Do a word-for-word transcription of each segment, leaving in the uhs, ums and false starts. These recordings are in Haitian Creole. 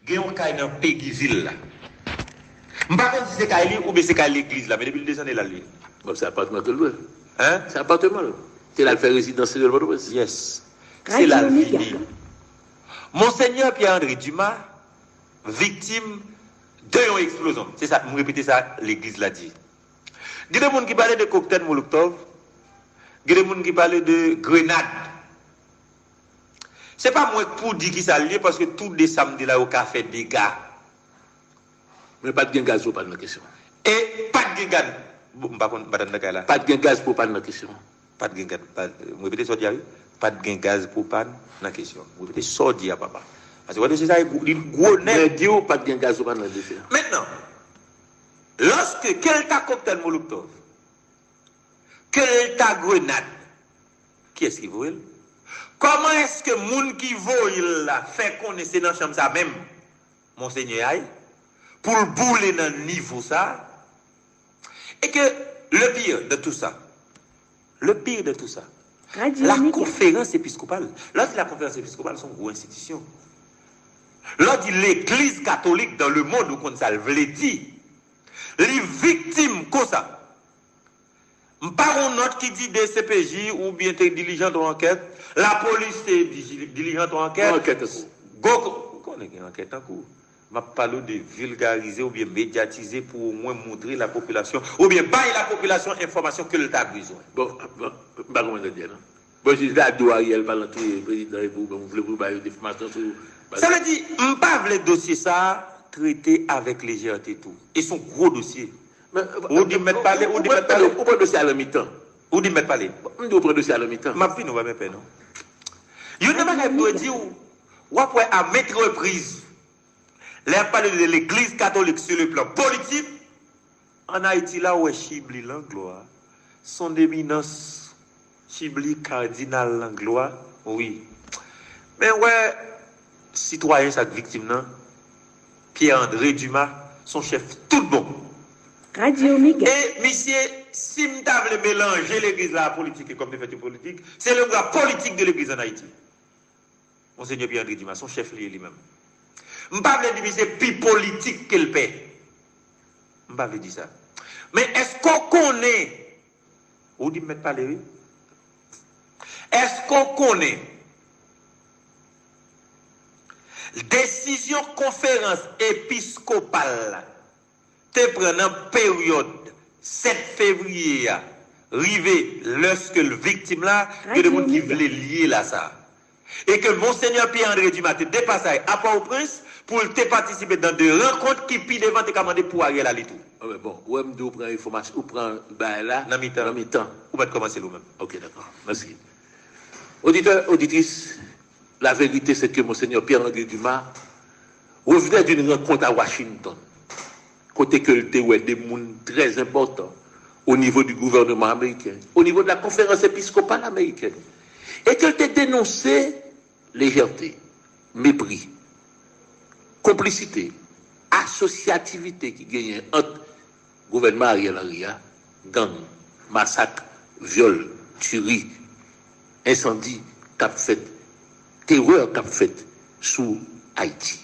Gen yon kay nan Peguy vil la. M pa konn si se kay li oubyen se kay legliz la, men depi l desann e l al li. Bon, se apatman ke l lwe. Hein? Se apatman l. Se la l fè rezidans li nan Pòtoprens. Yes. Se la l vini. Monseigneur Pierre André Dumas, viktim de yon eksplozyon. Se sa, m repete sa legliz la di. Gen de moun ki pale de koktèl Molotov, gen de moun ki pale de grenad. Se pa mwen k pou di kisa l ye, paske tou de sa m di la yo ka fè dega. Men pa t gen gaz pwopàn nan kesyon. E pa t gen gaz. Bon, m pa konn, m pa t anndan kay la. Pa t gen gaz pwopàn nan kesyon. Pa t gen gaz. Pa, m repete sa w di a, wi. Pa t gen gaz pwopàn nan kesyon. M repete sa w di a, papa. Paske w wè dosye sa a, li gwo nèt. Mwen di w, pa t gen gaz pwopàn nan dosye a. Mentnan, lòske ke l ta koktèl Molotov, ke l ta grenad, kiyès ki voye l? Kòman èske moun ki voye l la fè konnen se nan chanm sa menm Monsenyè a ye pou l boule nan nivo sa a? E ke le pire de tout sa, le pire de tout sa, la conférence épiscopale, lè w di la conférence épiscopale, se yon gwo enstitisyon. Lè w di legliz katolik dans le monde, ou konn sa l vle di. Li viktim konsa. M pa wè yon nòt ki di D C P J oubyen te dilijante yon ankèt, lapolis te dilijan yon ankèt. Gen ankèt an kou. Gwo, ou konnen gen ankèt an kou. M ap pale w de vilgarize oubyen medyatize pou omwen montre lapopilasyon oubyen bay lapopilasyon enfòmasyon ke l ta bezwen. Bon, bon, m pa konprann sa w di a non. Bon, jij la di w Ariel pa lantre prezidan epi w menm ou vle pou yo ba yo enfòmasyon sou. Sa vle di, m pa vle dosye sa a trete avèk lejète tou. E se yon gwo dosye. Ou di m mèt pale, ou di m mèt pale. Ou pran dosye a nan mitan. Ou di m mèt pale. M di w pran dosye a nan mitan. M ap vini, ou pa mèt pè non. Youn nan bagay m dwe di w, w ap wè a maintes reprises, lè y ap pale de legliz katolik sur le plan politique, ann Ayiti la, ou wè Chibli Langlois, son eminans Chibli Cardinal Langlois, wi. Men wè sitwayen sa k viktim nan, Pierre André Dumas, se yon chèf tout bon. Radyo Mega. E misye, si m ta vle melanje legliz la a politik e kòm m te fè ti politik, se le bras politique de l'église en Haïti. Monsenyè Pierre André Dumas, se yon chèf li ye li menm. M pa vle di misye pi politik ke l pè. M pa vle di sa. Men èske w konnen, ou di m mèt pale wi. Èske w konnen desizyon konferans episkopal la te pran nan peryòd sèt fevriye a, rive lèske l viktim la, gen de moun ki vle lye la sa. E ke Monsenyè Pierre André Dumas te de pasaj a Pòtoprens pou l te patisipe nan de rankont ki pi devan te ka mande pou Ariel ale tou. Bon, ou wè m di w pran enfòmasyon, ou pran bagay la nan mitan. Nan mitan. Ou mèt kòmanse l ou menm. Ok, dakò. Mèsi. Oditè, oditris, La vérité, c'est que Monseigneur Pierre-André Dumas revenait d'une rencontre à Washington, kote ke l te wè de moun trè enpòtan au niveau du gouvernement américain, au niveau de la conférence épiscopale américaine, e ke l te denonse lejète, mepri, konplisite, asosyativite ki genyen ant gouvènman Ariel Henry a, gang, masak, vyòl, tiri, ensandi k ap fèt, terè k ap fèt sou Ayiti.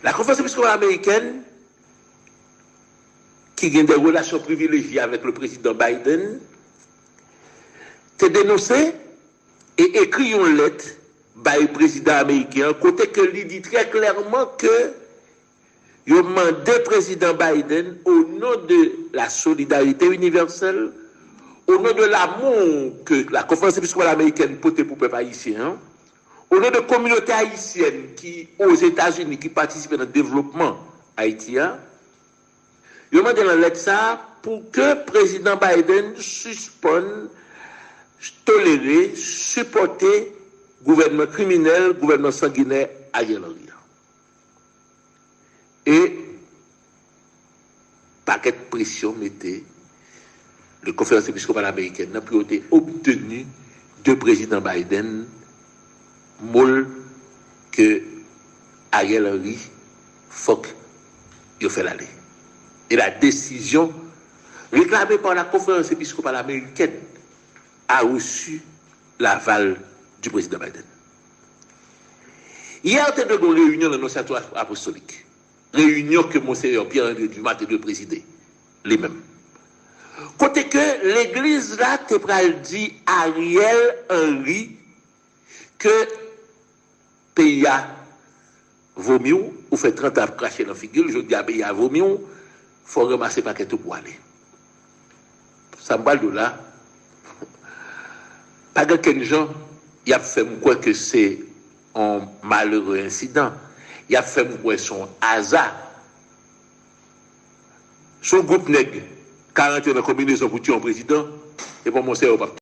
La Conférence Épiscopale Américaine, ki gen de relasyon privilejye avèk le prezidan Biden, te denonse e ekri yon lèt bay prezidan ameriken an, kote ke li di trè klèman ke yo mande prezidan Biden, au nom de la solidarité universelle, au nom de l'amour que la Conférence épiscopale américaine pote pou pèp ayisyen an, au nom de kominote ayisyèn ki Ozetazini ki patisipe nan devlopman Ayiti a, Yo mande nan lèt sa a pou ke prezidan Biden sispann tolere, sipòte gouvènman kriminèl, gouvènman sanginè Ariel Henry an. E pakèt presyon mete le Conférence Épiscopale Américaine nan pou yo te obteni de prezidan Biden mo l ke Ariel Henry, fòk yo fè l ale. Et la décision réclamée par la Conférence épiscopale américaine a reçu l'aval du président Biden. Yè te dwe gen yon reyinyon nan Nonsyasyon Apostolik. Reyinyon ke Monseyè Pierre André Dumas te dwe prezide, li menm. Kote ke legliz la te pral di Ariel Henry ke peyi a vomi w, ou fè trant an ap krache nan figi l, jodi a peyi a vomi w, fò w ranmase pakèt ou pou w ale. Sa m pral di w la, pa gen kenn jan, y ap fè m kwè ke se yon malere ensidan. Y ap fè m kwè se yon aza. Si yon gwoup nèg ka rantre nan konbinezon pou tiye yon prezidan, e bon, Monseyè, yo p ap